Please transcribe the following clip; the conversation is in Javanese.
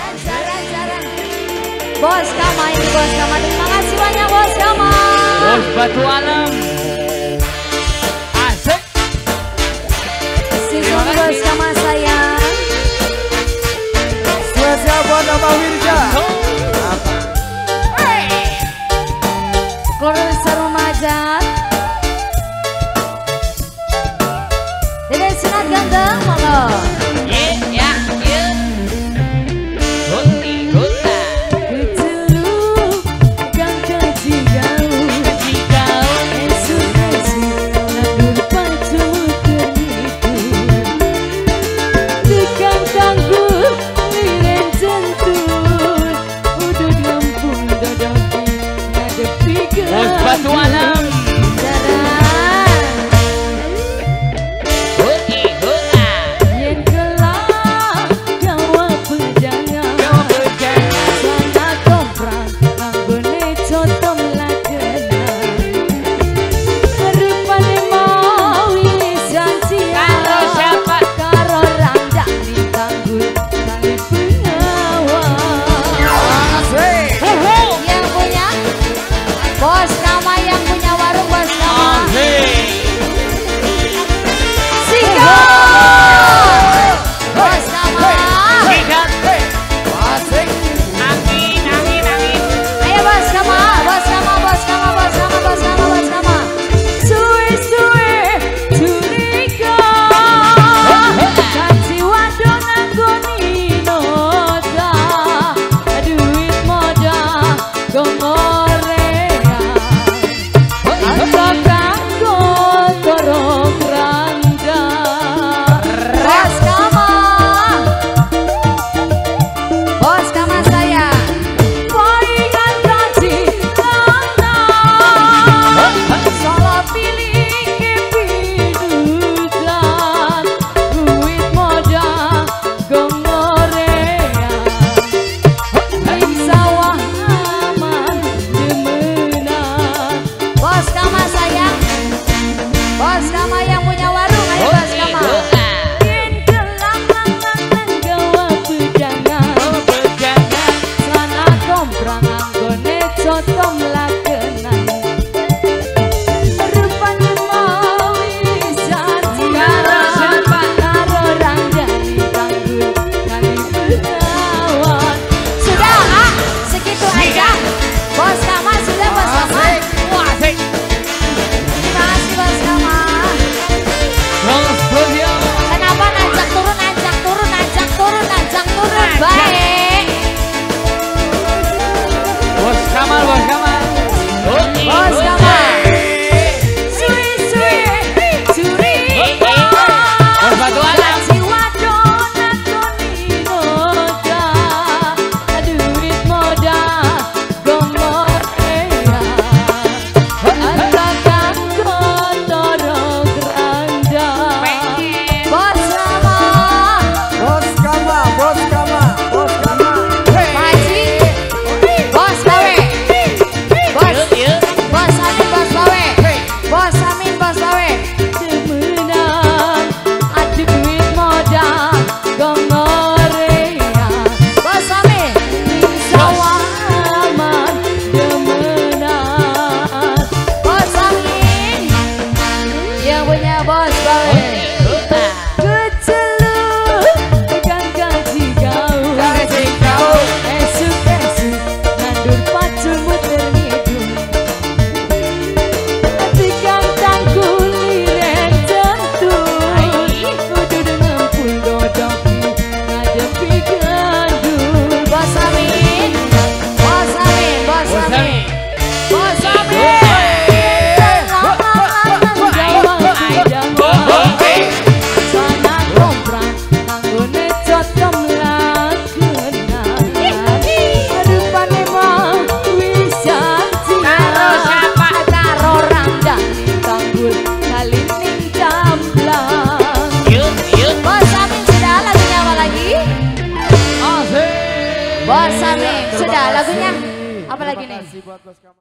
Jaran, jaran, jaran. Bos Kama ini Bos Kama. Terima kasih banyak Bos Kama. Bos Batu Alam. Asik. Sisi Bos Kama sayang. Spesial buat Abah Wirja. Keluarga besar Rumajat. Dede Sunat Ganteng, monggo. Ya, ya. Batu Alam. Bos Kama yang punya warung, Bos Kama. Sikat. Bos Kama. Sikat. Angin, angin, angin. Ayo Bos Kama, Bos Kama, Bos Kama, Bos Kama, Bos Kama, Bos Kama. Suwe suwe curiga. Kaci wadon anggoni noda. Duit modal gongore. Bos Kama yang punya warung, ayo Bos Kama. Sana komprang anggone cotom lakenan. Rupane mau janji karo randani tanggul kali bengawan. Sudah, ah, segitu aja. Bos Kama sudah, Bos Kama. Asik. Terima kasih Bos Kama. Kenapa nanjak turun, nanjak turun, nanjak turun, nanjak turun? Baik. Bos Kamal, Bos Kamal. Bos Kamal. Suwe suwe curiga. Bos Batu Alam. Duit modal gomorea. Bos Kama. Bos Kama, Bos Kama, Bos Kama. Haji, Bos Bawe, Bos, Bos Amin, Bos Bawe, Bos Amin, Bos Bawe. Demenan, adu duit modal gomorea. Bos Amin, ning sawah aman demenan. Bos Amin, yang punya Bos Bawe. Keceluk tekan gaji kau, Gaji kau. Esuk esuk nandur pacul muter ngidul. Tekan tanggul liren jentul. Kudu ngempul dodoki ngadepi gandul. Bos Amin, Bos Amin, Bos Amin, Bos Amin. Sana komprang anggone cotom lakenan. Rupane mah wis janji Karo siapa? Karo randani tanggul kali ning jamblang. Yuk, yuk. Bos Amin sudah, lagunya apa lagi? Asik. Bos Amin sudah lagunya apa lagi nih? Terima kasih buat Bos Kama.